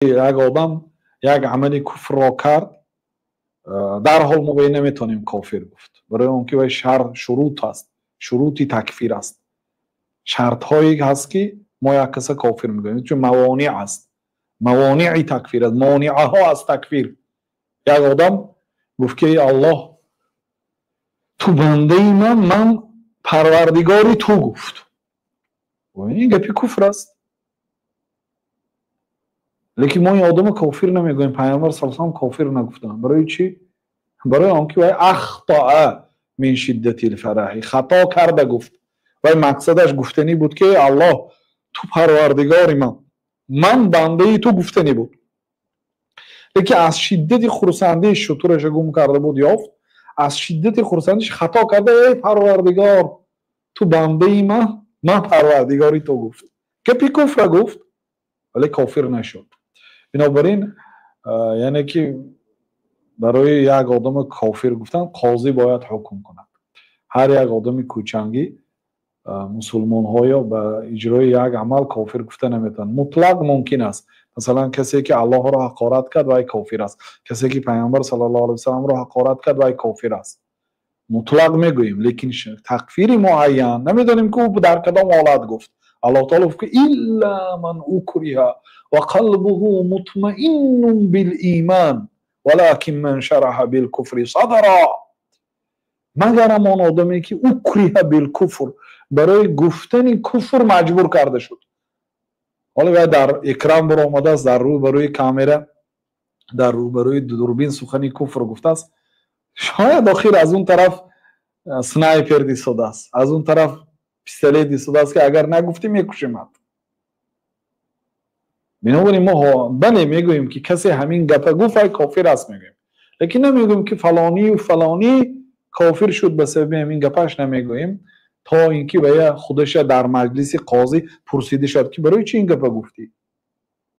Як одам як амали куфрро кард, дарҳол мо ба ин наметавонем кофир гуфт, барои он ки вай шурут аст, шурути такфир аст, шартҳое ҳаст, ки мо як каса кофир мегӯем, чун мавонеъ аст, мавонеи такфир аст, монеаҳо аз такфир. Як одам гуфт, ки эй Аллоҳ, ту бандаи ман, ман парвардигори ту, гуфт. Ин гапи куфр аст, лекин мо ин одама кофир намегӯем. Пайғамбар с салам кофир нагуфтанд. Барои чӣ? Барои он ки вай أخطأ من شدة الفرح, хато карда гуфт. Вай мақсадаш гуфтанӣ буд, ки Аллоҳ, ту парвардигори ман, ман бандаи ту, гуфтанӣ буд, лекин аз шиддати хурсандии шутураша гум карда буд, ёфт, аз шиддати хурсандиш хато карда, эй парвардигор, ту бандаи ман, ман парвардигори ту, гуфт. Гапи куфра гуфт, вале кофир нашуд. Бинобар ин, яъне ки барои як одами кофир гуфтан қозӣ бояд ҳукм кунад. Ҳар як одами кӯчангӣ мусулмонҳоё ба иҷрои як амал кофир гуфта наметавонад. Мутлақ мумкин аст, масалан, касе ки Аллоҳро ҳақорат кард, вай кофир аст, касе ки Пайғамбар صلى الله عليه وسلم ро ҳақорат кард, вай кофир аст, мутлақ мегӯем, лекин такфири муайян намедонем, ки ӯ дар кадом ҳолат гуфт. Аллоҳ таоло гуфт, ки إلا من أكره وقلبه مطمئن بالإيمان ولكن من شرح بالكفر صدرا, магарам он одаме ки أكره بالكفر, барои гуфтани куфр маҷбур карда шуд. Ҳоло вай дар экран баромадааст, дар рӯбарӯи камера, дар рӯбарӯи дурбин сухани куфр гуфтааст. Шояд охир аз он тараф снайпер дисодааст, аз он тараф пистолет истодааст, ки агар нагуфтӣ, мекушимад. Бинобар ин мо, бале, мегӯем, ки касе ҳамин гапа гуфт, вай кофир аст, мегӯем, лекин намегӯем, ки фалонию фалонӣ кофир шуд ба сабаби ҳамин гапаш, намегӯем, то ин ки вая худаша дар маҷлиси қозӣ пурсида шавад, ки барои чӣ ин гапа гуфтӣ.